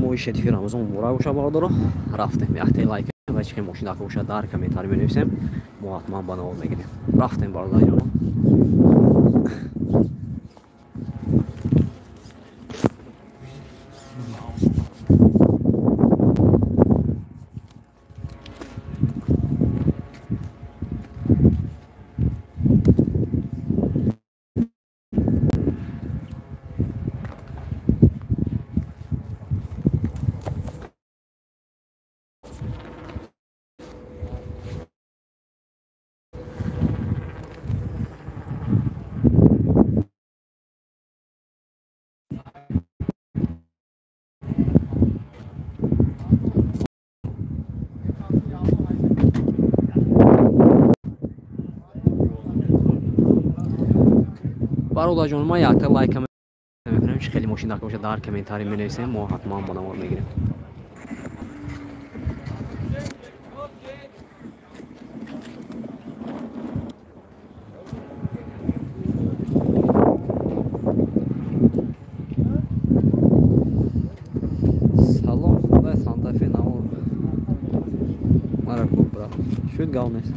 Моҳи шарифи Рамазон муборак бошад, бародаро. Рафтем, якте лайк ва чӣ мошин дака бошад дар комментарий менависем, мо ҳатман ба навор мегирем. Рафтем, бародарҷонон. Бародарҷон, ман якта лайк мекунем, чи хеле мошин дака бошад дар комментарий менависем, мо ҳатман ба навор мегирем. Салом, Худой Сантафе навор мара кубра шуд, гав нест.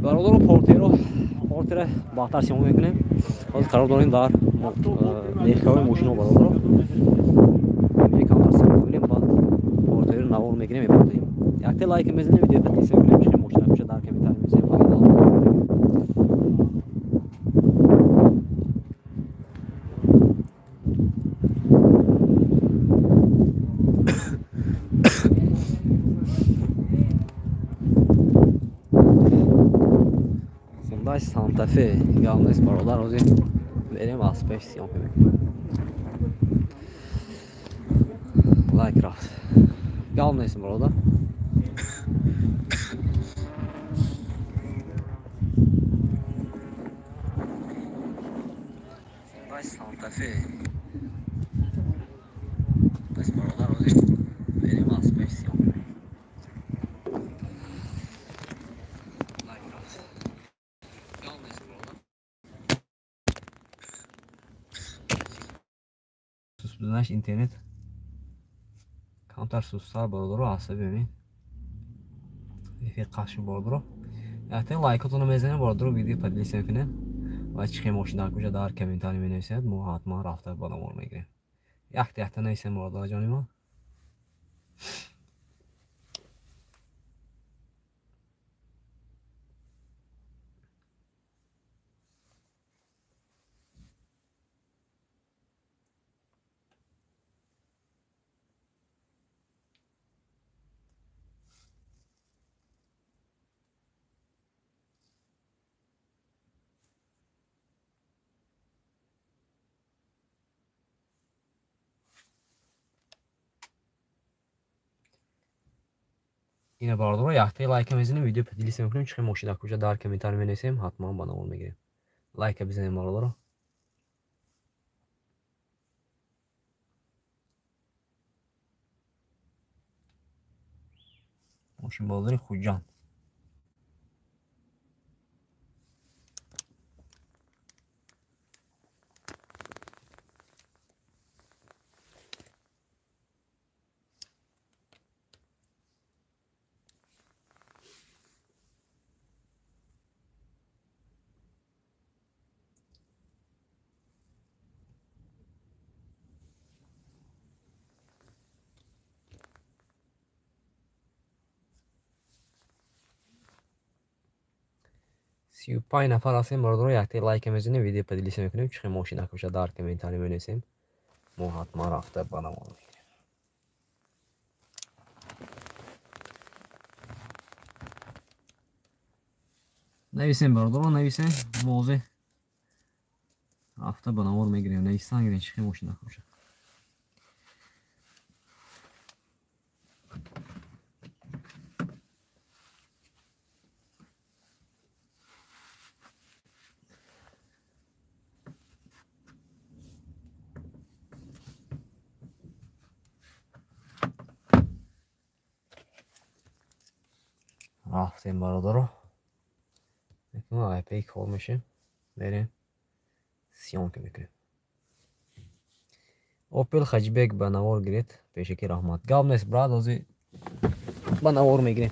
Бародаро, портера баъдтар сиём мекунем. Ҳозир қарор дорем дар легковой мошино, бародаро. Камтар сиём мекунем, баъд портеро навор мекунем, мепартоем. Якте лайк мезанем, видео подписка мекунем, чи мошина боша дар комментарий менависем. Санта-Фе гав нест, бародар, ҳозир берем аз пеш сиём мекунем. Лайк рафт. Гав нест, бародар. Санта-Фе нест, бародар, ҳозир берем аз пеш сиём мекунем. Буданаш интернет камтар сустар, бародаро, асаби ҳамин эфир қаши, бародаро. Якте лайкотонро мезанем, бародаро, видео поделиться мекунем ва чӣ хел мошин дар куҷа дар комментарий менависед, мо ҳатман рафта ба навор мегирем. Якте якта нависем, бародарҷони мо. Ина, бародаро, якта лайка мезанем, видео поделиться мекунем, чӣ хел мошин дар куҷа дар комментарий менависем, ҳатман ба навор мегирем. Лайка бизанем, бародаро. Мошин бозори Хуҷанд. 35 нафар ҳастем, бародаро, якте лайка мезанем, видео поделиться мекунем, чӣ хел мошин дака бошад дар комментарий менависем, мо ҳатман рафта ба навор мегирем. Нависем, бародаро, нависем, мо ҳозир рафта ба навор мегирем. Нависан гирем, чӣ хел мошин дака бошад. Рафтем, бародаро. Мо кор мешем, мерем съёмка мекунем. Опел Хаҷибек ба навор гиред, пешаки раҳмат. Гап нест, брат, ҳозир ба навор мегирем.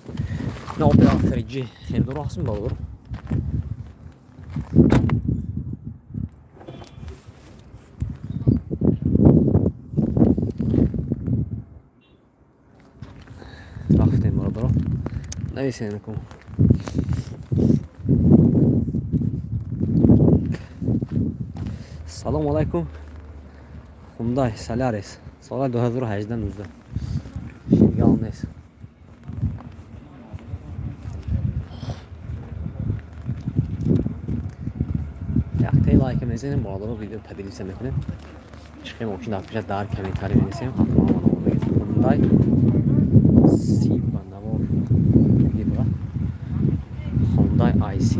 На Опел Astra G хелдоро ҳастм, бародар. Рафтем, бародаро. Нависем кун. Салом алайкум. Hyundai Solaris соли 2018-19. Гап нест. Яктаи лайка мезанем, бародаро, видео поделиться мекунем. Чихе мошин дар пеша дар комментарий менависем, ҳатман ба навор мегирем. Hyundai C ба навор гибра. Hyundai IC.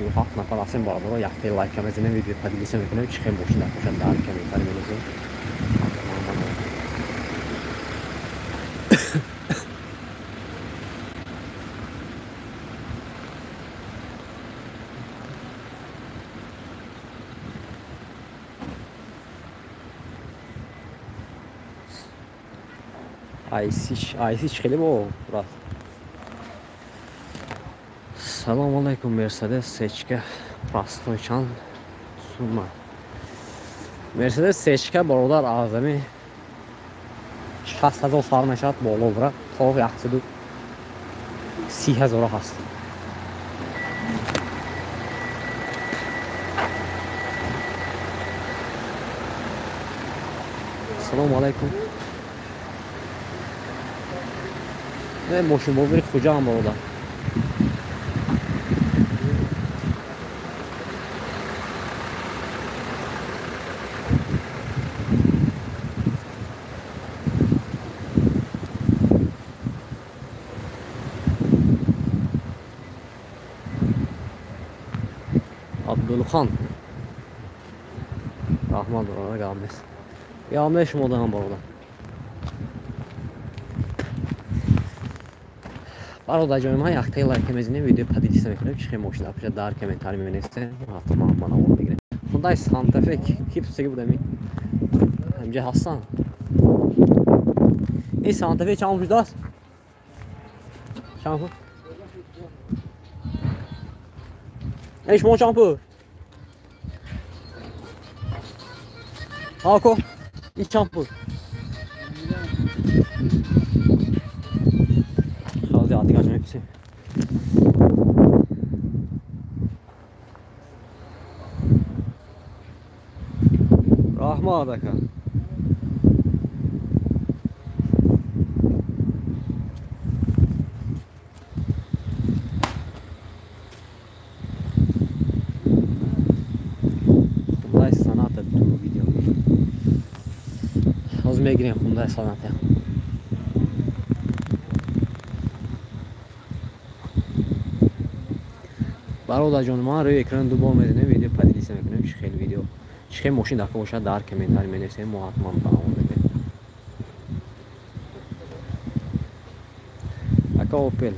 37 нафар ҳастем, бародаро, яктаи лайка мезанем, видео поделиться мекунем, чихе мошин дар пеша дар комментарий менависем. Ҳатман ба навор. IC хеле бо брат. Салом алайкум, Мерседес сечка простой чанд сумма? Мерседес сечка, бародар, азами 60 000 сар мешавад боло, брат, то 130 000 ҳаст. Салом алайкум. Не мошин бозори Хуҷанд, бародар. Абдулхан. Раҳмат, бародар, гап нест. Гап нест шумо даҳам, бародар. Бародар ҷони ман, яктаи лайка мезанем, видео поделиться мекунем, чихе мошин дар пеша дар комментарий менависем, ҳатман ба навор мегирем. Hyundai Santa Fe ки пусаги будами? Ҳамҷа ҳастан. Ин Santa Fe чанд шудааст? Чанд пул? Эй, шумо чанд пул? Ако, ин чанд пул? Ҳозир дигар мепурсем. Раҳмат, ака. Hyundai Sonata ду видео. Ҳозир мегирем Hyundai Sonata. Бародар ҷони ман, рӯи экран ду бор мезанем, видео поделиться мекунем, чӣ хел видео, чӣ хел мошин дафъа бошад, дар комментарий менависем, мо ҳатман ба навор мегирем. Ака, Опел.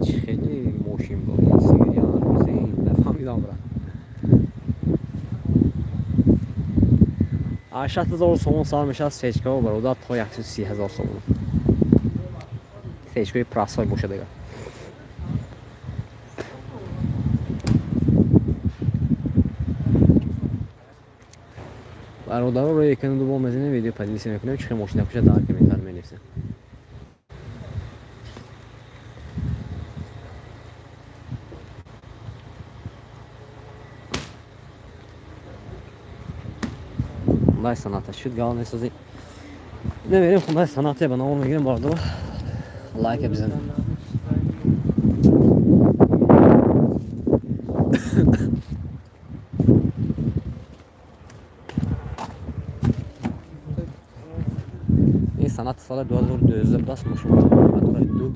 Чӣ хели мошин буд? Нафаҳмидам, брат. 60 000 сомон сар мешавад сечкао, бародар, то 130 000 сомон. Сечкаи простой бошад агар. Бародаро, рӯи экран ду бор мезанем, видео поделиться мекунем, чихе мошина бошад дар комментарий менависем. Hyundai Sonata шуд, гап месозӣ. Намерем Hyundai Sonata ба навор мегирем, бародаро. Лайка бизанем. Ин Sonata соли 2012 будааст, мошин мотораш ду.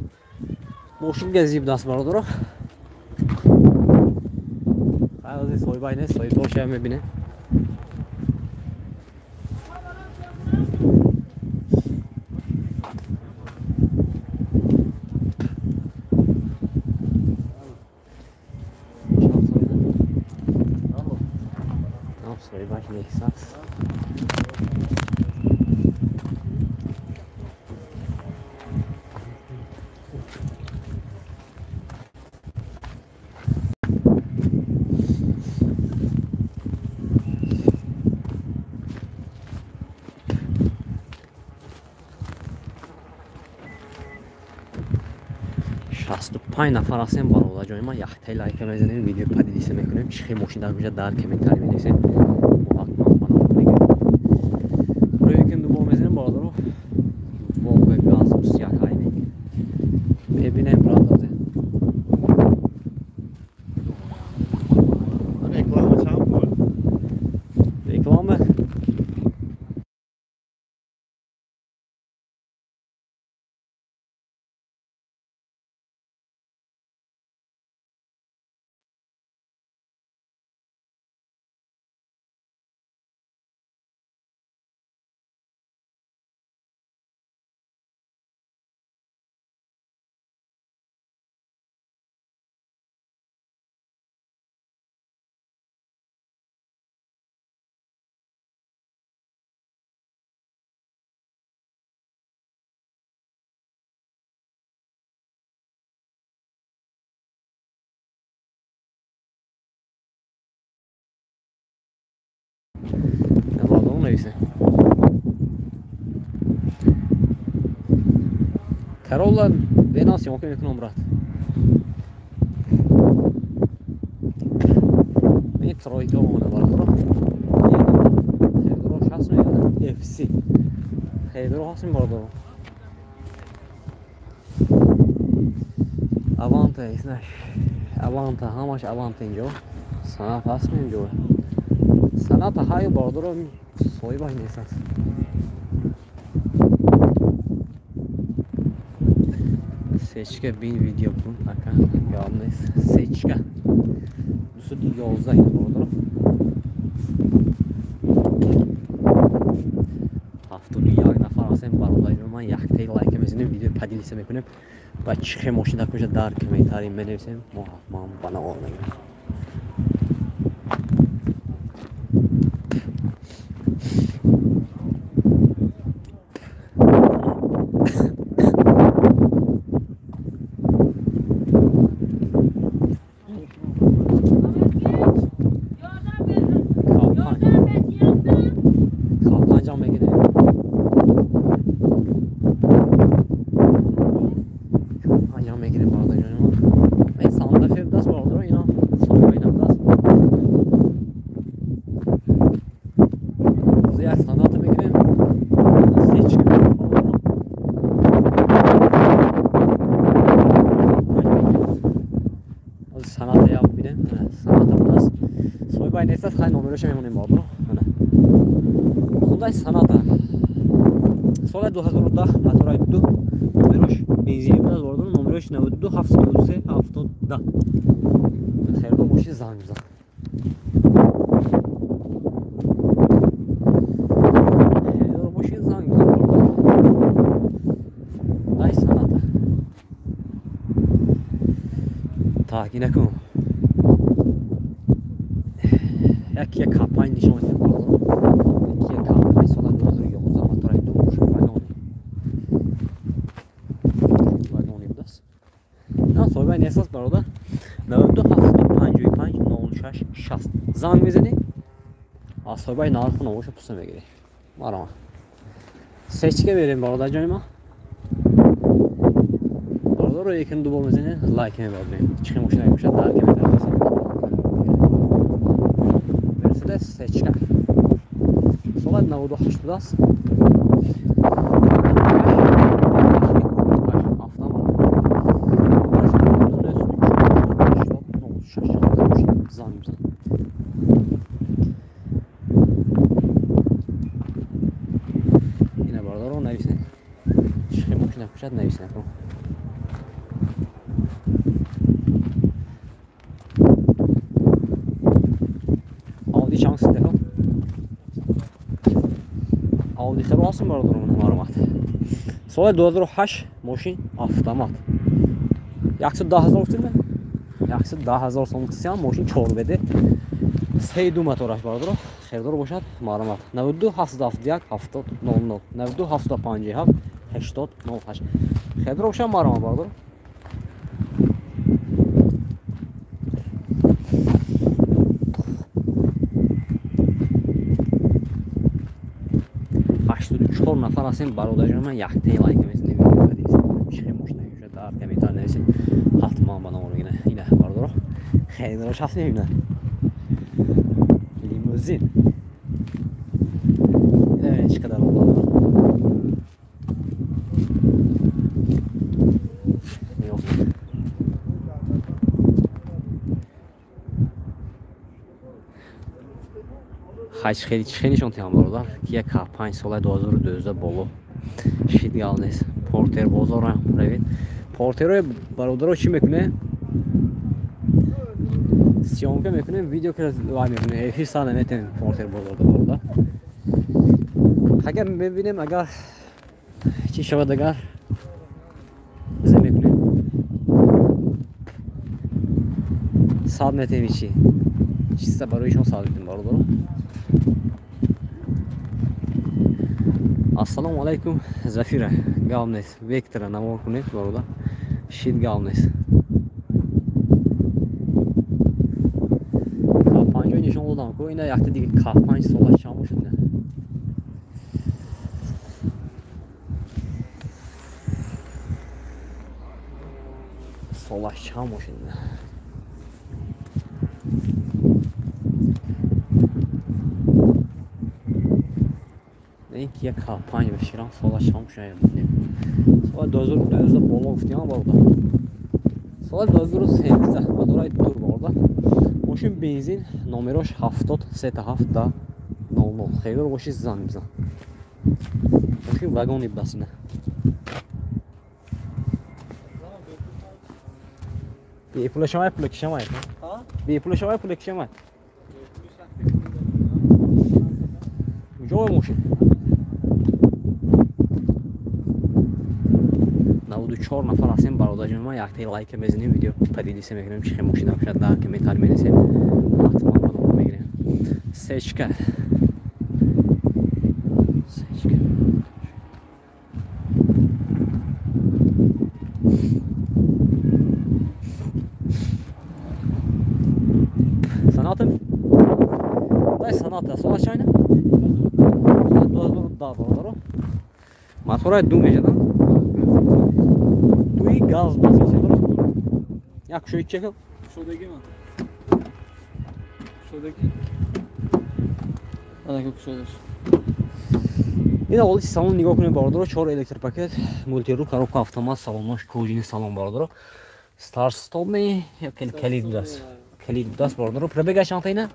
Мошин газӣ будааст, бародаро. Соҳибай нест, соҳибдорша мебинем. Соҳибаш нест аст. Шасту панҷ нафар ҳастем бародарҷони ман. Яхтаи лайка мезанем, видео поделиться мекунем. Чӣ хел мошин дар куҷа дар комментарий менависем. Мо ҳатман ба навор мегирем. Рӯи дубор мезанем бародаро. Волга газ 21 айни. Мебинем бародаре. Реклама чанд пул? Реклама нависем. Каролла бенав съёмка мекунам, брат. Ин тройка омада бародаро. Хейдро шаст меяд. FC. Хейдро ҳастем бародаро. Аванта иснаш. Аванта ҳамаш Аванта инҷо. Санат ҳаст инҷо. Саната ҳаю бародаро соҳибаш нест аст. Сечка бин видео кун ака, гап нест. Сечка 211 ин бародаро. 71 нафар ҳастем бародари ман. Яктаи лайка мезанем, видео поделиться мекунем ва чӣ хел мошин дар куҷа дар комментарий менависем. Мо ҳатман ба навор мегирем. Хундай Соната. Соли 2010 мотораи 2, номерош бензини будааст бародаро, номерош 92 793 70. Хелдо боши занг бизан. Хелдо боши занг бизан бародаро. Хундай Соната. Так, инакун. Як кампания нишон медиҳам бародаро. Як кампания соли 2011 мотораи 2 мошин вагони. Вагони будааст. На соҳибаи нест аст бародар. 92 755 06 60. Занг мезанӣ, аз соҳибаи нарху навоша пуса мегирӣ. Марама. Сечка мерем бародарҷони ман. Бародаро якин дубор мезанем, лайк мебарем. Чӣ мошина бошад дар комментарий менависем. Мерседес сечка. Соли 98 будааст. Занг бизан. Ина бародаро нависем. Чӣ мошина бошад нависем. Хелихеро ҳастем бародарон, марҳамат. Соли 2008 мошин автомат. 110 ҳазор гуфтем? 110 ҳазор сом гуфтем, мошин 4 бд. 3.2 мотораш бародарон. Хелдор бошад, марҳамат. 92 771 70 00 92 757 80 08. Хелдор бошад, марҳамат бародарон. Чор нафар ҳастем бародарҷон, ман яктаи лайк мезанем. Чӣ мошина мешавад дар комментар нависед, ҳатман ба навор мегирем. Ина бародаро, харидорош ҳастем, ина лимузин. Ина чӣ қадар хайч хеле чӣ нишон тиҳам бародар, ки як 5 сола 2012 боло шид гал нест. Портер бозорам равед. Портерои бародаро чӣ мекуне? Съёмка мекунем, видео ки вай мекунем, эфир са наметем портер бозорда бародар. Агар мебинем, агар чӣ шавад, агар зе мекунем. Сад метем чӣ? Чиста барои шумо сад метем бародаро. Ассалому алайкум, Зафира, гап нест. Вектора навор кунед бародар. Шид гап нест. К5 нишон додам ку, ина якта дига К5 сола чанд бошад ина. Сола чанд бошад ина. Ин ки як К5 беширам сола чанд бошад. Сола 2012 боло гуфтиам бародар. Сола 2013 мадораи дур бародар. Мошин бензин, номерош 70 37 00. Хеле боши занг бизан. Мошин вагони басина. Бепула шамай пула кишамай. Бепула шамай пула кишамай. Ҷой мошин. 94 нафар ҳастем бародарҷон, ман яктаи лайк мезанем, видео поделиться мекунем, чӣ хел мошина бошад дар комментар менависем, ҳатман ба навор мегирем. Сечка. Сечка. Санатым? Дай саната, сола чайна? 2010 бародаро. Моторай ду мешадан. Дуи газ бас бародаро. Як кушои чекал? Кушодагӣ ман. Кушодагӣ. Ана кушодаш. Ина олити салон нигоҳ кунед бародаро, 4 электропакет, мультиру, коробка автомат, салонош кожини салон бародаро. Старт стоп ме, ё калид будааст. Калид будааст бародаро. Пробега чанд ина?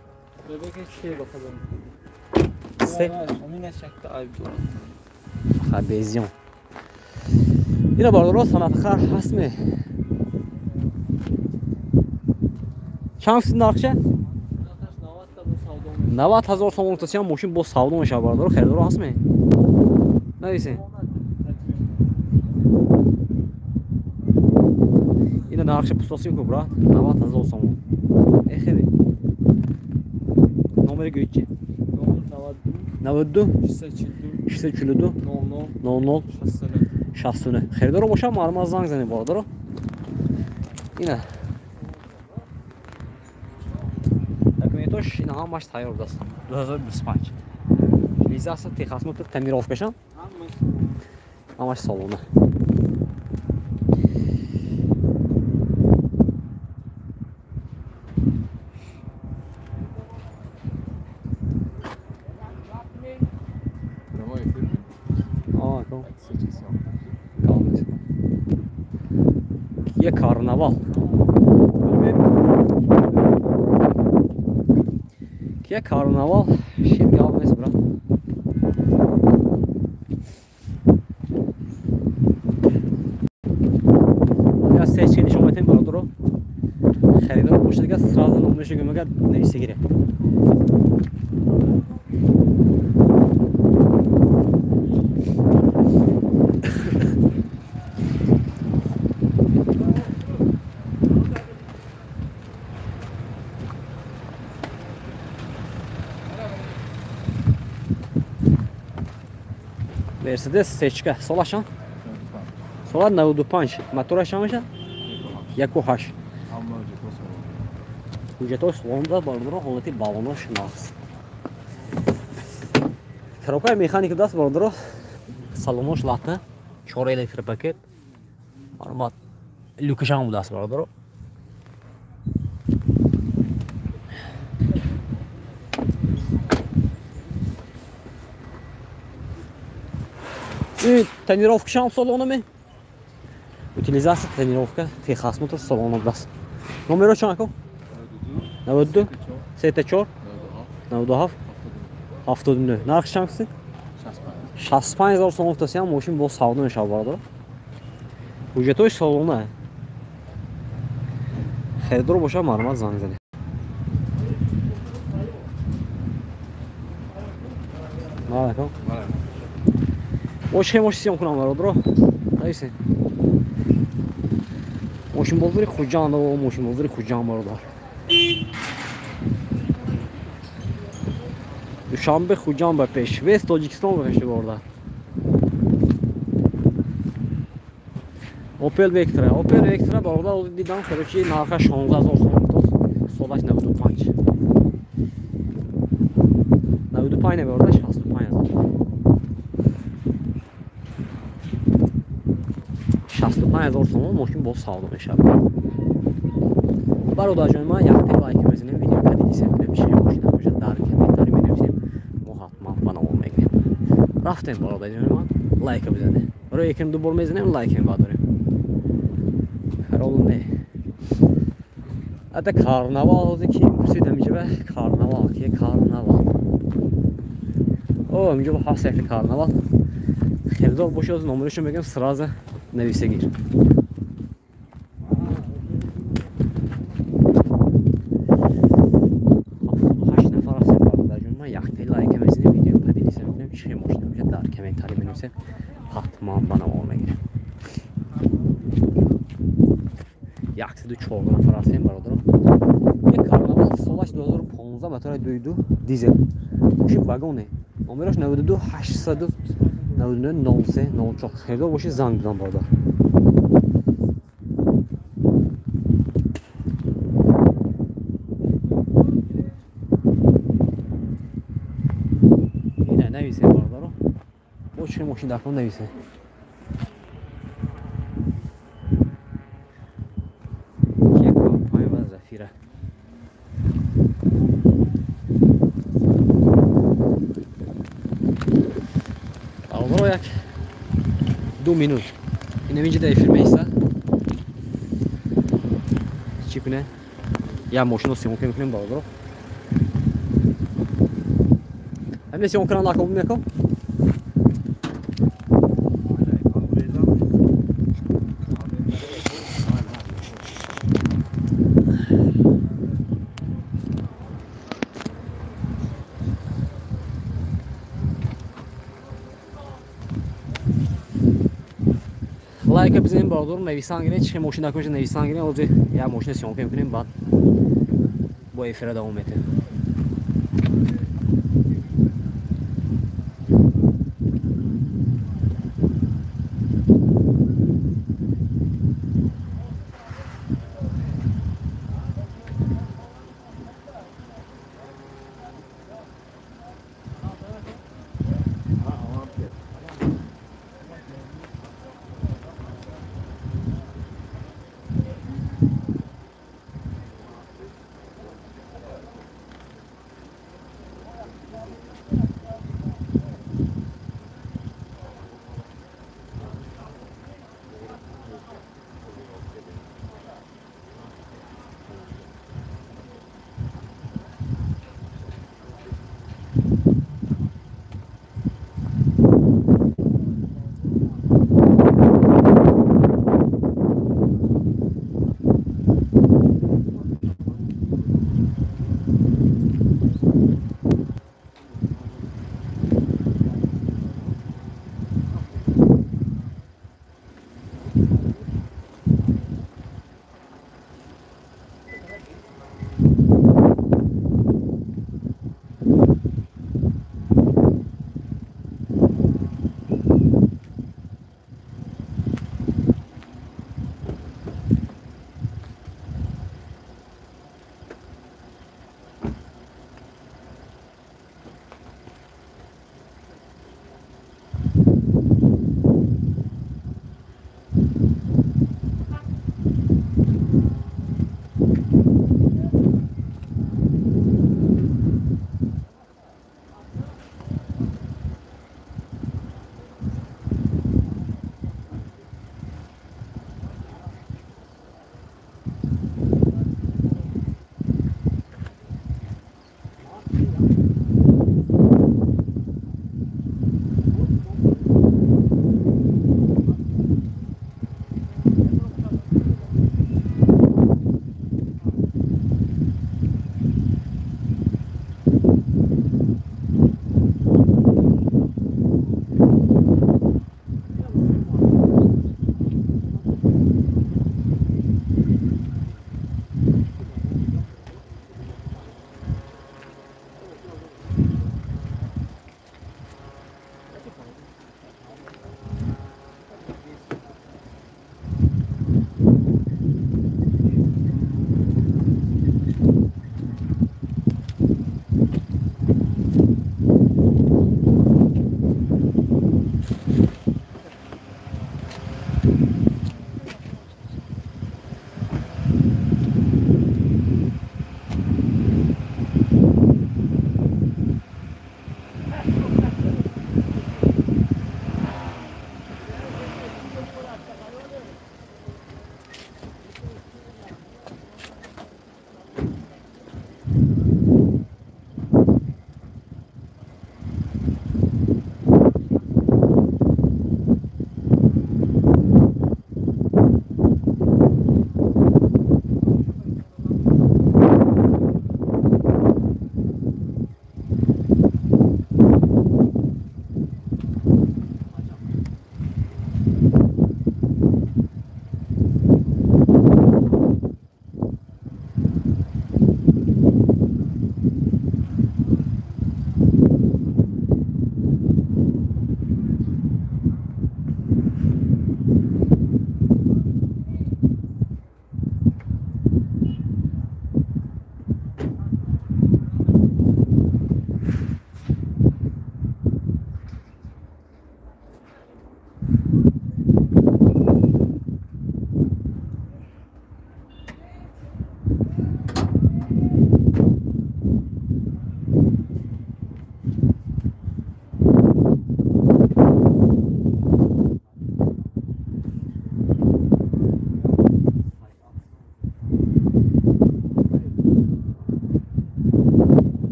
Пробега 3 ба хабар. Се. Ҳамин шакта айб дорад. Ха безиён. Ина бародаро санатхар ҳаст ме? Чанд фисад нархша? 90 ҳазор сомон гуфтасиям, мошин бо савдо мешавад бародаро. Харидоро ҳаст ме? Нависен. Ина нархша пустосим ку брат, 90 ҳазор сомон. Эхери. Номери гӯй чи? 92 642 00 69. Харидоро бошад, марҳамат занг занед бародаро. Ина документош ина ҳамаш тайёр будааст. 2025. Визааса техосмотр тонировкашам. Ҳамаш салона. Kia Carnival. Kia Carnival. Шид гап нест брат. Я сечка нишон метем бародаро. Харидор бошад агар сразу номерашо гӯем, агар нависа гирем. Мерседес сечка солашан? Сола 95. Моторашан меша? 1.8. Ҳуҷҷатҳои солон бародаро, ҳолати баллонош нағз. Коробкаи механика даст бародаро, салонош латта, 4 электропакет. Мармат люкашам будаст бародаро. Тонировкашам салонами? Утилизация тонировка, техосмотр салона даст. Номеро чанд ако? 92 34 97 79. Нархи чанд киси? 65 000 сомон фтасиям мошин бо савдо мешавад бародаро. Ҳуҷҷатҳои солона. Харидор бошад марҳамат занг занед. Алайкум. Мо чӣ мошин съём кунам бародаро? Нависед. Мошинбозори Хуҷанд, мошинбозори Хуҷанд бародар. Душанбе Хуҷанд ба пеш, вес Тоҷикистон ба пеш бародар. Opel Vectra, Opel Vectra бародар дидам, короче, нархаш 16000 сомон буд, солаш 95. 95 не бародар, 65000. 65000 сомон мошин боз савдо мешавад. Бародарҷони ман, якте лайк мезанем, видео поделиться мекунем, чӣ мошина бошад дар комментарий менависем, мо ҳатман ба навор мегирем. Рафтем бародарҷони ман, лайка бизанем. Барои якем ду бор мезанем, лайкем бадорем. Харол не. Ата карнавал ҳозир ки пурсид ҳаминҷа карнавал, ки карнавал. О, ҳаминҷа ҳаст якта карнавал. Харидор бошад, номерашро мегӯям, сразу нависагир. 78 нафар ҳастем бародарҷон ман, якта лайка мезанем, видео поделиться мекунем, чӣ мошина бошад дар комментарий менависем, ҳатман ба навор мегирем. 114 нафар ҳастем бародарон. Як карнавал солаш 2015 мотори 2.2 дизел. Мошин вагоне. Номераш 92 899 03 04. Харидор бошед занг бизан бародар. Ина нависем бародаро. Бо чӣ мошин дар кон нависем. Зафира. Бародаро як 2 минут. Ина инҷа дар эфир меиста. Чӣ куне? Я мошино съёмка мекунем бародаро. Ҳамин съёмка ро накоб мекун. Лайка бизанем бародаро, нависан гирем, чӣ мошин накунед нависан гирем, ҳозир як мошина съёмка мекунем, баъд бо эфира давом метем.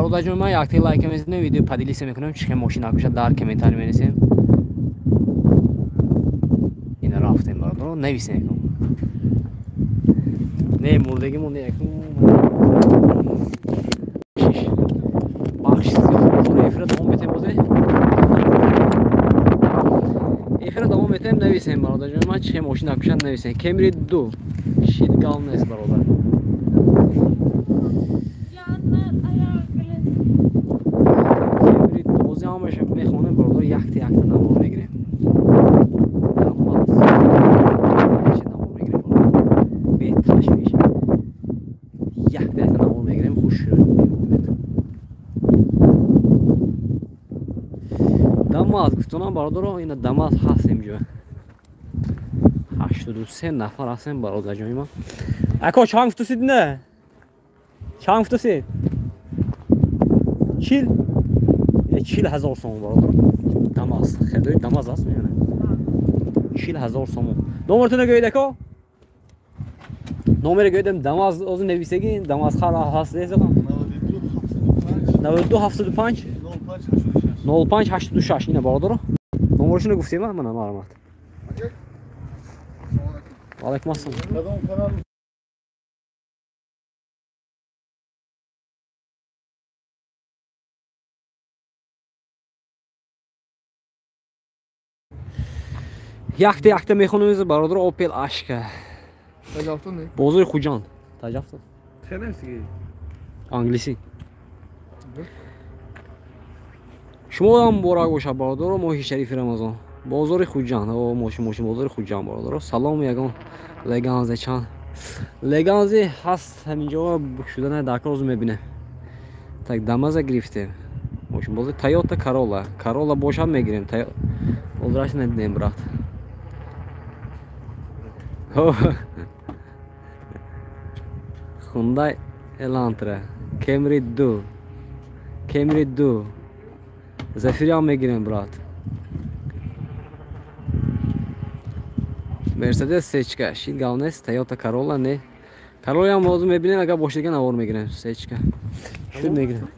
Бародарҷон, ман якте лайк мезанем, видео поделиться мекунем, чӣ хел мошина кушад дар комментарий менависем. Ина рафтем бародаро, нависем. Не мурдагимон не якум. Бахш зиёд эфира давом метем бозе. Эфира давом метем, нависем бародарҷон, ман чӣ хел мошина кушад нависем. Кемри 2 шит гал нест бародар. Мехонем бародар, якта якта навор мегирем. Навор мегирем бародар. Беташвиш. Якта якта навор мегирем, хуш Дамаз гуфтонам бародаро, ина Дамаз ҳаст инҷо. 83 нафар ҳастем бародарҷони ман. Ако чанд гуфтусид не? Чанд гуфтусид? 40 40,000 сомон бародар. Дамаз, хеле Дамаз аст меяне. 40,000 сомон. Номертонро гӯед ако? Номеро гӯедам Дамаз озу нависеги Дамаз хар ҳаст нест ако? 92 75 05 86 ина бародаро. Номерашонро гуфтем мана марҳамат. Алайкум ассалом. Якта якта мехонем бародар, Opel Ашка. Бозори Хуҷанд. Таҷафтон. Англисӣ. Шумо муборак бошад бародаро, моҳи шарифи Рамазон. Бозори Хуҷанд. О, мошин бозори Хуҷанд бародаро. Салом ягон леганзе чанд. Леганзе ҳаст ҳаминҷо шудана дар кор мебинем. Так Дамаза гирифтем. Мошин бозори Toyota Corolla. Corolla бошад мегирем. Озраш надидем брат. Hyundai Elantra, Camry 2, Camry 2. Zafira мегирем брат. Mercedes сечка, шит гав нест, Toyota Corolla не. Corolla ҳам лозим мебинем, агар бошад дига навор мегирем, сечка. Шуд мегирем.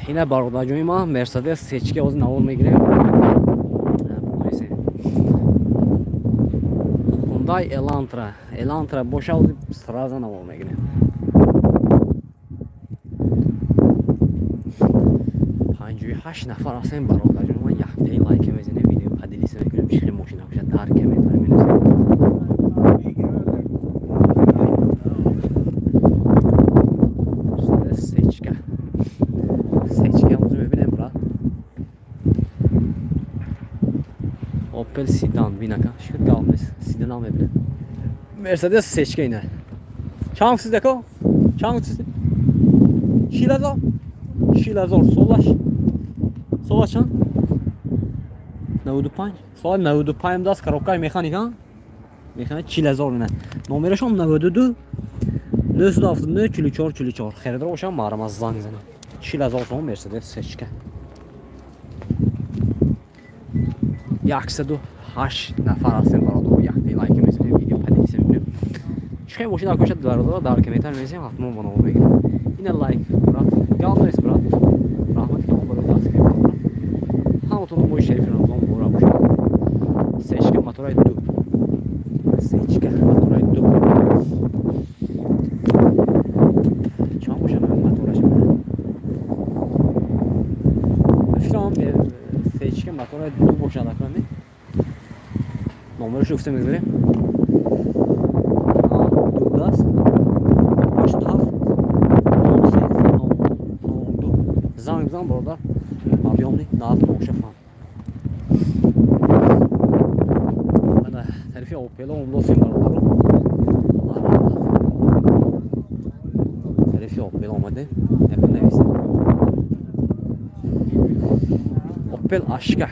Ина бародарҷони ман Мерседес сечка ҳозир навор мегирем. Hyundai Elantra, Elantra боша ҳозир сразу навор мегирем. 58 нафар ҳастем бародарҷони ман, яктаи лайк мезанем, видео поделиться мекунем, чӣ хел мошина бошад дар комментарий менависем. Сечка. Сечка ҳозир мебинем брат. Opel Sedan бинака, шуд гав нест, Sedan ҳам мебинем. Mercedes сечка ина. Чанд гуфтед ако? Чанд гуфтед? 40,000? 40,000 солаш. Сола чанд? 95. Сола 95 даст коробкаи механика. Механика 40,000 ина. Номерашон 92 979 44 44. Харидор бошам марҳамат занг занед. 40,000 сомон Mercedes сечка. 108 нафар ҳастем бародаро, якте лайк мезанем, видео поделиться мекунем. Чӣ хел бошад акошад бародаро дар комментарий менависем, ҳатман ба навор мегирем. Ина лайк брат, гав нест брат. Раҳмат ки мо барои дастгирӣ бародаро. Ҳаматонро моҳи шарифи Рамазон муборак бошад. Сечка мотораи 2. Сечка мотораи 2. Чанд бошад мотораш? Фикрам сечка мотораи 2 бошад акрами. Номерашро гуфта мегузарем. 2 даст 87 03 02. Занг бизан бародар. Объёмни нарх мошафам. Ана тарифи Opel омдосем бародаро. Тарифи Opel омадем. Якун нависем. Opel Ashka.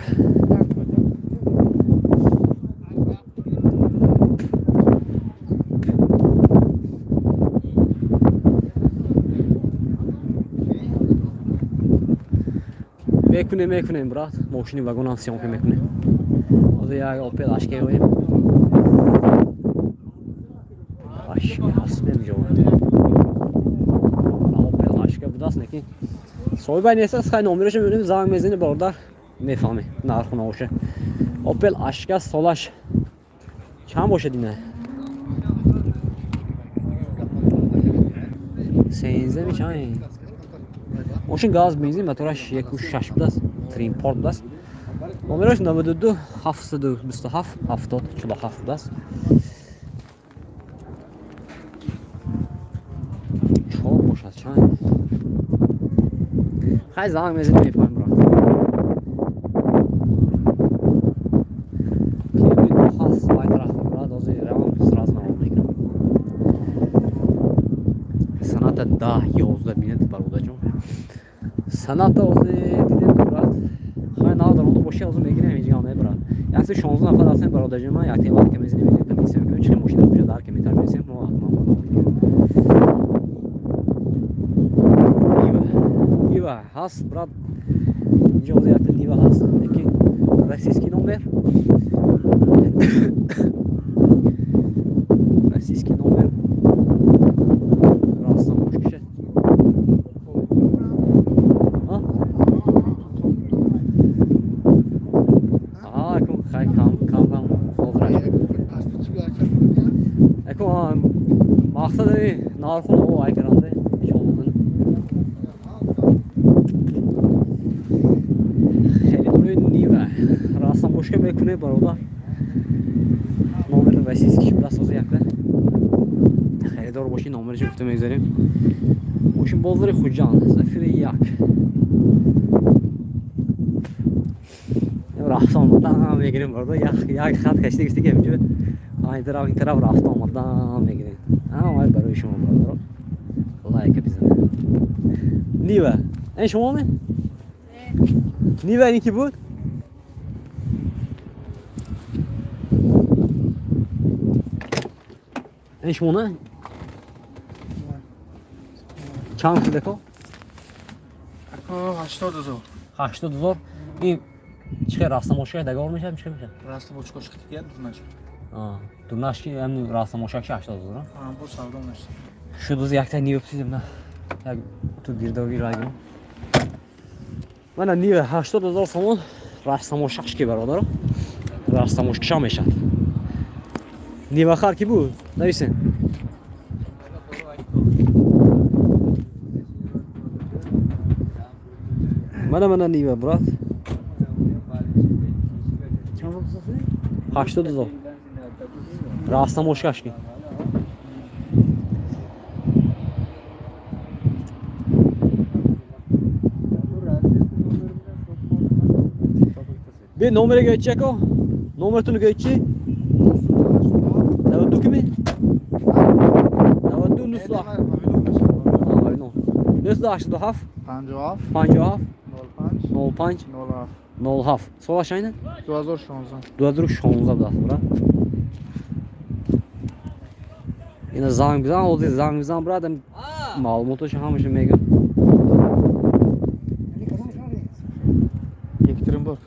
Мекунем брат, мошини вагонам съёмка мекунем. Ҳозир як Opel Ashka меоем. Лекин соҳиба нест аст, хай номерашо мебинем, занг мезанем бародар, мефаҳмем нарху навоша. Опел Ашка солаш чанд бошад ина? 13 чанд? Мошин газ бензин, мотораш 1.6 будааст, тримпорт будааст. Номераш 92 727 70 47 будааст. 4 бошад чанд? Хай занг мезанем мефаҳмем брат. Кемри ҳаст вай тараф брат, ҳозир равам сразу навор мегирам. Саната 10 11 бинед бародарҷон. Саната ҳозир дидем брат. Хай нав дар онда боши ҳозир мегирем ҳеҷ гап не брат. 116 нафар ҳастем бародарҷон, ман як тема ки мезанем мегирем, мекунем чӣ мошина бошад дар комментар менависем, мо ҳатман барнома мегирем. Нива ҳаст брат, инҷо ҳозир якта Нива ҳаст, лекин российский номер. Российский номер. Растам мошкиша. Хай кам кам кам ҳозир. Акун мақсади нарху наво ай каранде ҳеҷ харидори Нива растамошка мекунем бародар. Номери российский будааст ҳозир якта. Харидор боши номерашо гуфта мегузарем. Мошин бозори Хуҷанд, Зафири 1. Рафта омадан мегирем бародар, як хат кашида гирифта ки ҳаминҷо ин тараф ин тараф рафта омадан мегирем. Ай барои шумо бародаро лайка бизанед. Нива ин шумо ме? Нива ин ки буд? Ин шумо не? Чанд пул ако? Ако 80 000. 80 000. Ин чӣ хел растамошка дагор мешавад, чӣ хел мешавад? Растамошка шихтига дурнаш. Дурнашки ҳам растамошакши 80 000. Бо савдо мешавад. Шуд оз якта Нива пурсидем на. Як ту гирдоги райгам. Мана Нива 80 000 сомон растамошакшки бародаро. Растамошкша мешавад. Нива хар ки буд? Нависен. Мана Нива брат. 80 000. Растамошкашки. Би номере гӯйчи ако? Номертуну гӯйчи? 92 кими? 92 987 57 57 05 05 07. Солаш айна? 2016. 2016 будааст брат. Ина занг бизан, ҳозир занг бизан брат, маълумотошо ҳамаша мегӯям. Екатеринбург.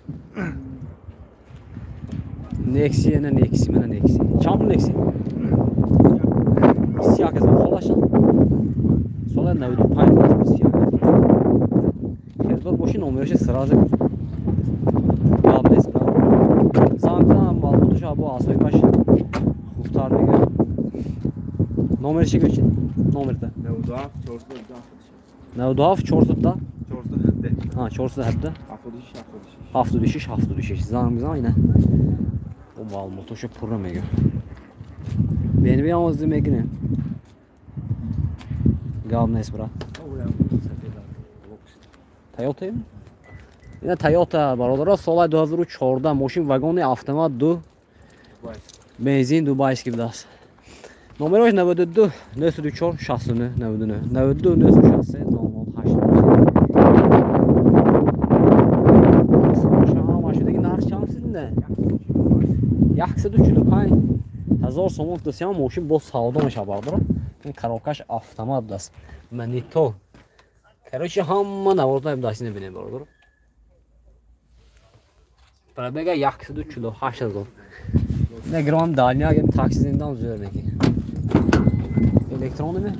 Некси, ина Некси, мана Некси. Чанд пул Некси? 21 000 солаш. Сола 95 будааст 21 000. Харидор боши номерашо сразу гап нест брат. Занг бизан, маълумотошо бо асоибаш хубтар мегӯям. Номерашо гӯчи? Номерта. 97 97 410 417. Ha, 417 76 76 76. Занг бизан ина. О маълумотошо пурра мегӯям. BMW ҳам ҳозир мегирем. Гап нест брат. Toyota? Ина Toyota бародаро, соли 2014 мошин вагони автомат 2 бензин дубайский будааст. Номерош 92 904 69 99 92 963 00 8. Ҳамашу деги нарх чанд шудинда? 145 000 сомон дусиам мошин бо савдо мешавад бародаро. Ин коробкаш автомат будааст. Монитор. Короче, ҳама наворда будааст, ина бинед бародаро. Пробега 148 000. Не грам дальня, агар такси зиндам зӯр мекунӣ. Электронными?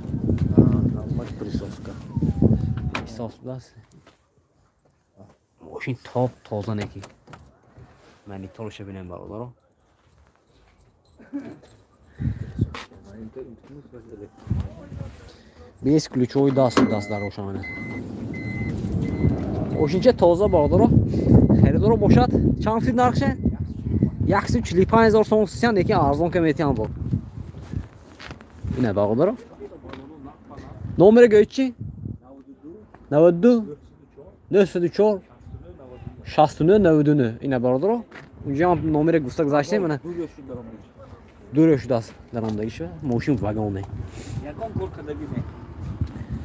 Присоска. Пылесос будааст. Мошин топ тоза неки. Мониторша бинем бародаро. Бес ключои даст даст дар ошамана. Мошинча тоза бародаро. Харидоро бошад. Чанд фит нархше? 145 000 сом сиян, лекин арзон ка метиҳам бо. Ина бародаро. Номери гӯед чи? 92 904 69 99. Ина бародаро. Унҷа номери гуфта гузаштем, ана. Дур шудааст даромадагиша. Мошин вагоне. Ягон кор кардаги не.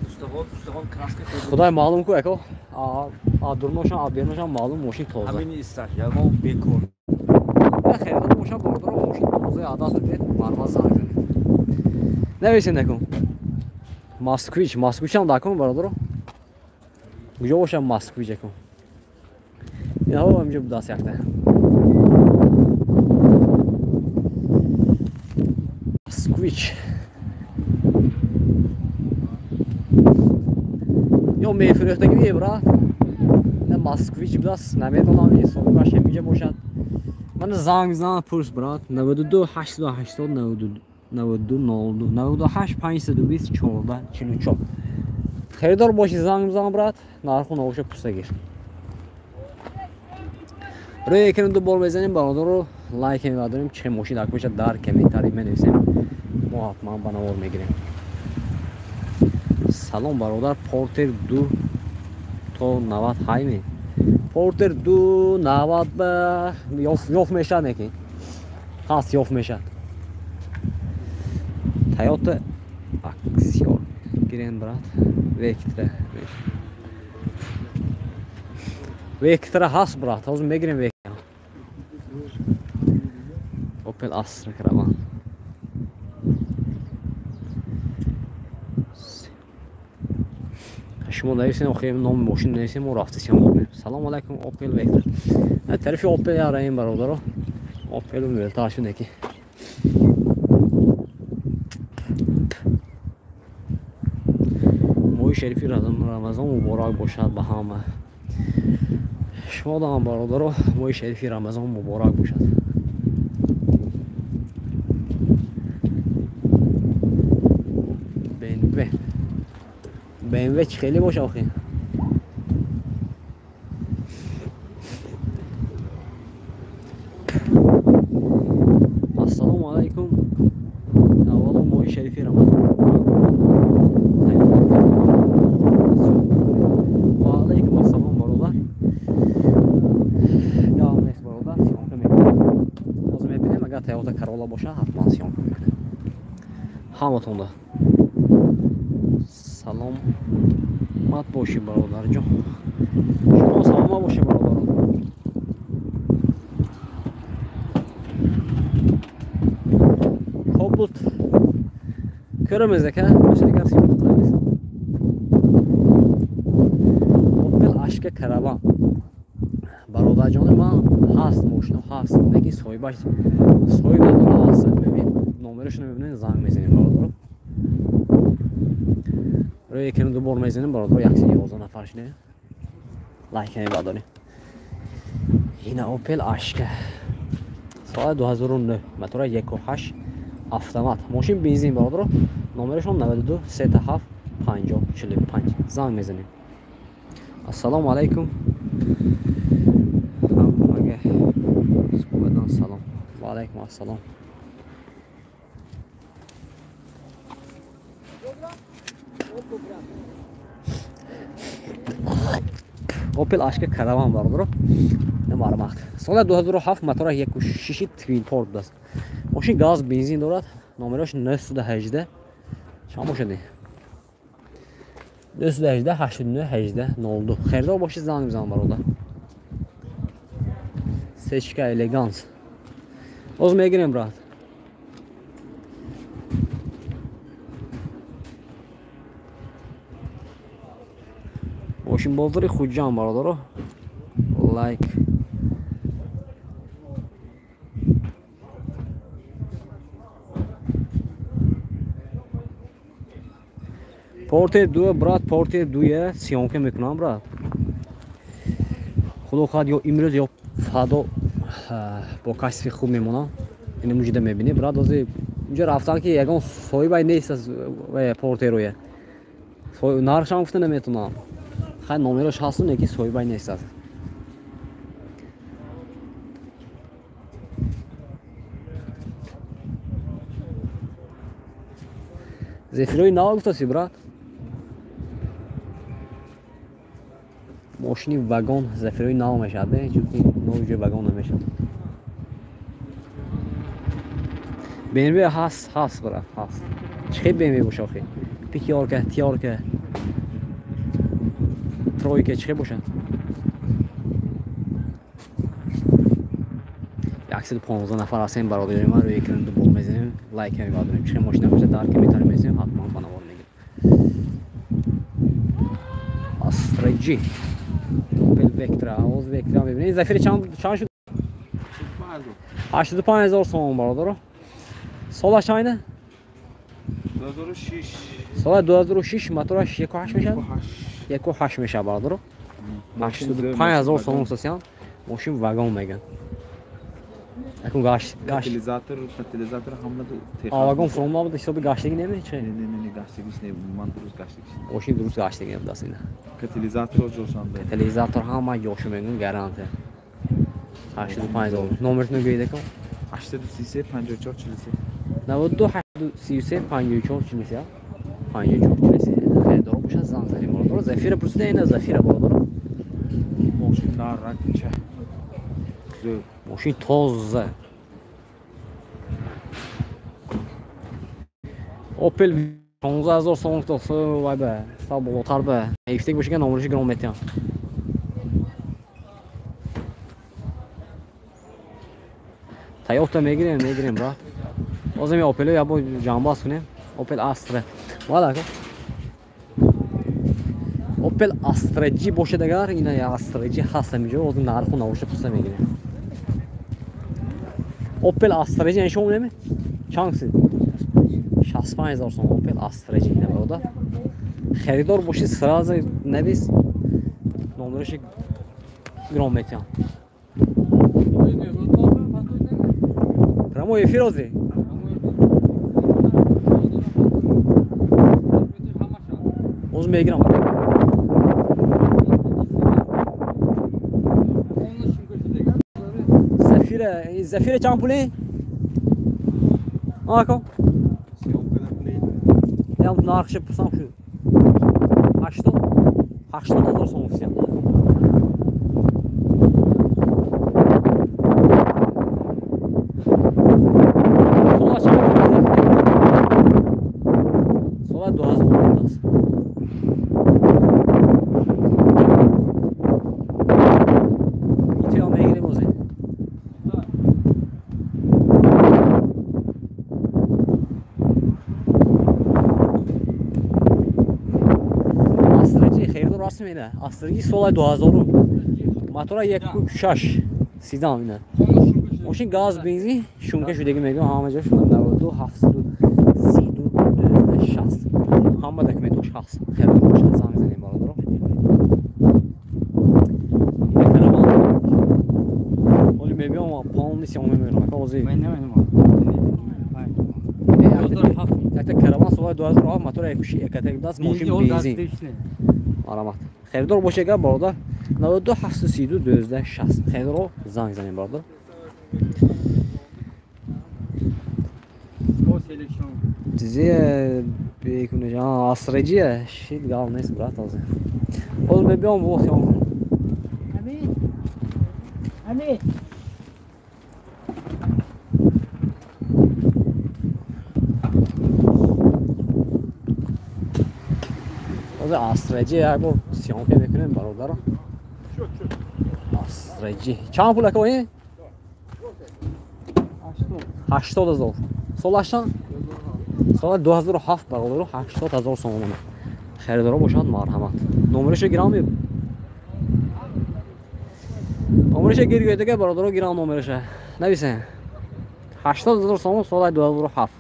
Устагон краска. Худой маълум ку ако. А дурношам, а берношам маълум мошин тоза. Ҳамин исташ, ягон бекор. Харидор бошад бародаро, мошин тоза адас дед, мармаз занг занед. Нависен накун. Москвич, Москвичам дакун бародаро. Куҷо бошад Москвич акун? Инаҳо ҳамҷо будааст якта. Москвич. Ё мефурӯхтагӣ не брат? Ина Москвич будааст, намедонам ҳисобаш ҳаминҷа бошад. Мана занг зан пурс брат 92 880 92 92 02 98 520 14 44. Харидор боши занг зан брат, нарху навоша пурса гир. Рӯи экран ду бор мезанем бародаро, лайк мебардорем, чӣ мошин дар бошад дар комментарий менависем. Мо ҳатман ба навор мегирем. Салом бародар, Портер 2 то 90 ҳайме. Портер 2 90 ба ёф мешад неки. Ҳаст ёф мешад. Toyota Axion гирем брат. Vectra. Vectra ҳаст брат, ҳозир мегирем Vectra. Opel Astra Caravan. Шумо нависем, охир номи мошин нависем, мо рафта сиём мекунем. Салом алайкум, Opel Vectra. Тарафи Opel яраем бародаро. Opel мелтар шуд неки. Моҳи шарифи Рамазон муборак бошад ба ҳама. Шумо дам бародаро, моҳи шарифи Рамазон муборак бошад. BMW. BMW чӣ хеле боша охи? Ассалому алайкум. Аввало моҳи шарифи Рамазон муборак. Ва алайкум ассалом бародар. Гап нест бародар, съёмка мекунем. Ҳозир мебинем, агар Toyota Corolla боша, ҳатман съёмка мекунем. Ҳаматонда саломат бошӣ бародарҷон. Шумо саломат бошед бародарон. Хоб буд. Ko'ramiz aka, o'sha gap съёмка qilamiz. Opel Ashka Caravan. Бародарҷони ман ҳаст, мошино ҳаст, лекин соҳибаш соҳиб надора ҳаст. Бибин, номерашро мебинем, занг мезанем бародаро. Рӯи экран ду бор мезанем бародаро, 111 нафар шудаем. Лайк мебардорем. Ина Opel Ashka. Соли 2009, мотора 1.8 автомат. Мошин бензин бародаро. Номерашон 92 37 50 45. Занг мезанем. Ассалому алайкум. Ҳамага субҳадан салом. Ва алайкум ассалом. Opel Ashka Caravan бародаро. Мармат. Соли 2007 мотора 1.6 twin port будааст. Мошин газ бензин дорад. Номераш 918. Чанд бошад? 918 89 18 02. Харидор бошед занг бизан бародар. Сечка элеганс. Ҳозир мегирем брат. Мошинбозори Хуҷанд бародаро. Лайк. Портер 2 брат, Портер 2 съёмка мекунам брат. Худо хоҳад ё имрӯз ё фардо бо касби хуб мемонам. Ина муҷида мебинӣ брат, ҳозир инҷо рафтан ки ягон соҳибай нест аз Портероя. Нархшам гуфта наметавонам. Хай номерош ҳасту, лекин соҳибай нест аст. Зефирои нав гуфтаси брат. Мошини вагон Зефирои нав мешавад, не? Чунки нови ҷои вагон намешавад. BMW ҳаст, ҳаст брат, ҳаст. Чӣ хел BMW боша охи? Пятёрка, тиёрка, тройка чӣ хел бошад? 115 нафар ҳастем бародарони ман, рӯи экран ду бол мезанем, лайк мебардорем. Чӣ хел мошина бошад дар комментарий мезанем, ҳатман ба навор мегирем. Astra G, Opel Vectra, ҳоз Vectra мебинем. Зафири чанд шуд? 85 ҳазор сомон бародаро. Солаш чанд? 2006. Сола 2006, мотораш 1.8 мешавад? 1.8 мешавад бародаро. 85 ҳазор сомон сосиан. Мошин вагон меган. Акун гашт, гашт. Катализатор ҳама вагон фурӯм набуд, ҳисоби гаштагӣ неме чи? Не, не, не, гаштагиш не, ман дуруст гаштагиш. Мошин дуруст гаштагӣ набудаст ина. Катализаторро ҷошанда. Катализатор ҳама ҷошу мегӯн гарантия. 85 ҳазор. Номертон гӯед акун? 833 54 43. 92 833 54 43. 54 43. Харидоро бошад занг занем бародаро. Зафира пурсида ина Зафира бародаро. Мошин наракча. Мошин тоза. Opel 15 ҳазор сомон вай ба сал болотар ба ифтек бошад номераши гиром метиҳам. Тойота мегирем, мегирем брат. Ҳозир ми Opel-о як бор ҷамъбаст кунем. Opel Astra. Вала Opel Astra G бошад агар ина Astra G ҳаст ҳаминҷо, ҳозир нарху навоша пурса мегирем. Opel Astra G нишон неме? Чанд сид? 65 ҳазор сомон Opel Astra G ина бародар. Харидор бошед сразу навис, номераши гиром метиҳам. Прямой эфир ҳозир. Ҳозир мегирам. Зафира чанд пуле? Ако? Ям нархша пурсам шуд. 80 80 ҳазор сомон фисям. Сола чанд? Сола 2000 аст. Итиам мегирем ҳозир. Astra G солай 2000. Мотора 1.6 седан ина. Мошин газ, бензин, шумка шудагӣ мегӯям, ҳама ҷо шуна 92 732 60. Ҳама документош ҳаст. Харидор бошад занг занем бародаро. Ина караван. Ҳоли мебиём полный съёмка мекунам. Ҳозир. Якта караван солай 2007 мотора 1.6 екатек даст, мошин бензин. Марамат. Харидор бошад агар бародар 92 732 12 60. Харидорро занг занем бародар. Чизе бекунеш. Astra G шид гал нест брат ҳозир. Ҳозир мебиём бо съёмка. Амин. Амин. Ҳозир Astra G як бор съёмка мекунем бародаро. Astra G. Чанд пул ака ин? 80 ҳазор. Солаш чанд? Сола 2007 бародаро, 80 ҳазор сомон. Харидоро бошад марҳамат. Номерашо гирам. Номерашо гир гӯед агар бародаро гирам номераша. Нависен. 80 ҳазор сомон сола 2007.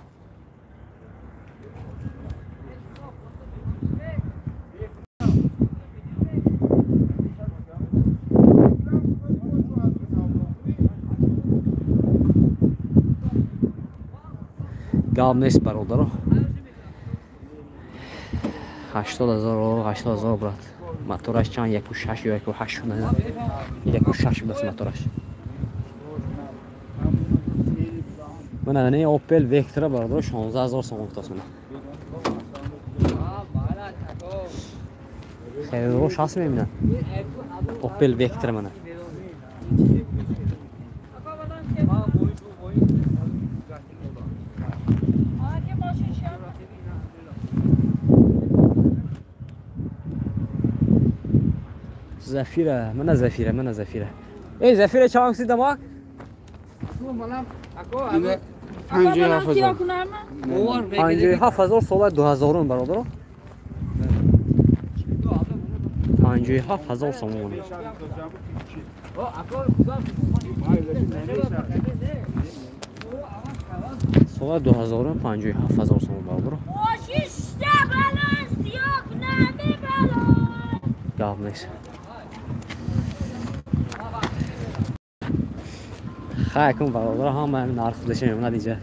Гап нест бародаро. 80,000, 80,000 брат. Мотораш чанд 1.6 ё 1.8 шуда. 1.6 будааст мотораш. Мана не Opel Vectra бародаро 16,000 сомон кутааст мана. Хело шас мебинад. Opel Vectra мана. Zafira, мана Zafira, мана Zafira. Ey Zafira чанд си дамак? 57,000. 57,000 сола 2000 бародаро. 57,000 сомон. Сола 2000 57,000 сомон бародаро. Гап нест. Хай кун бародаро ҳама нарх худаш мемонад инҷа.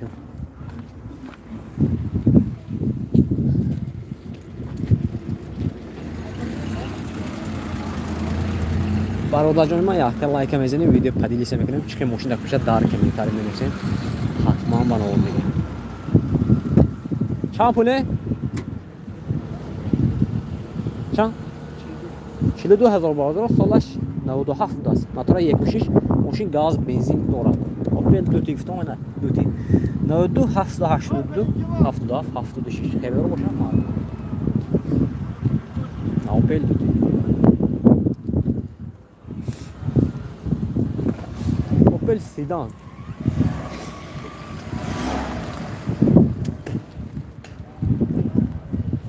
Бародарҷони ман якта лайка мезанем, видео поделиться мекунем, чӣ мошин дар кӯча дар комментарий менависем, ҳатман ба навор мегирем. Чанд пуле? Чанд? 42,000 бародаро, солаш 97 будааст. Мотора 1.6, мошин газ, бензин дорад. Opel 2T гуфтам, ана 2T. 92 782 77 76 хабаро бошад маълум. Opel 2T. Opel Sedan.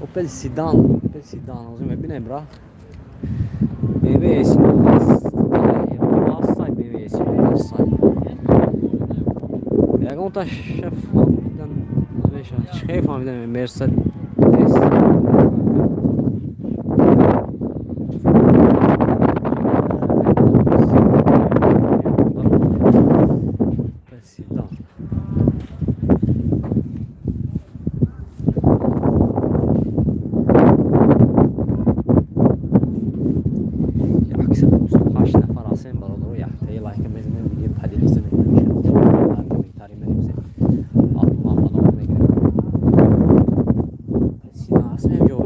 Opel Sedan, Opel Sedan. Озим мебинем, бра. BMW S9 BMW S9 ягонта шеф фаҳмидан намешавад. Чӣ хел фаҳмидан Мерседес Sedan. 128 нафар ҳастем бародаро, яктаи лайка мезанем, видео поделиться мекунем, дар комментарий менависем, ҳатман ба навор мегирем. Сина ҳаст меҷо.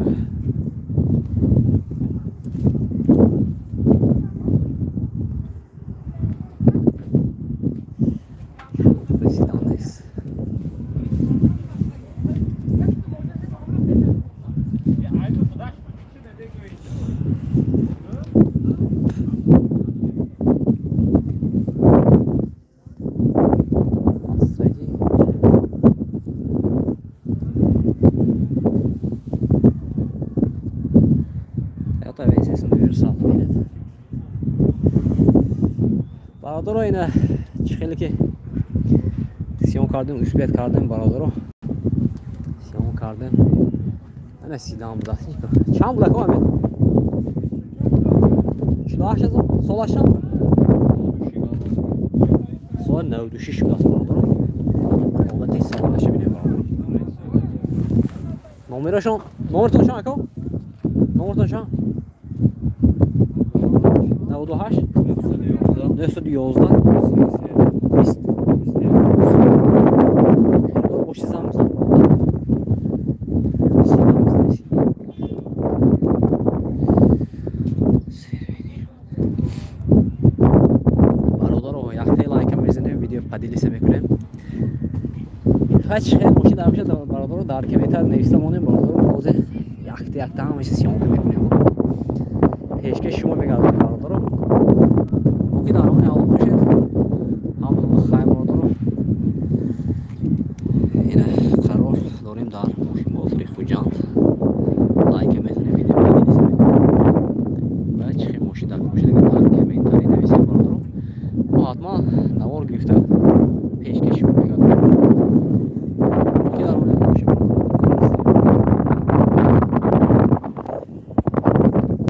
Седан нест. Бародаро, ина чӣ хеле ки сиён кардем, успех кардем бародаро. Сиён кардем. Ана седан будааст. Чанд буда ко амин? 48,000 солаш чанд? Сола 96 будааст бародаро. Ҳолати салонаша бинем бародаро. Номерашон, номертон чанд ако? Номертон чанд? 98 911 20 боши замз. Бародаро, яктаи лайка мезанем, видео поделиться мекунем. Ҳач хел мошин дар мешад бародаро, дар комментарий нависта монем бародаро, ҳозир якта якта ҳамаша съёмка мекунем. Пешкаш шумо мегардонем бародаро. Ки дар ҳамони Аллоҳ бошед.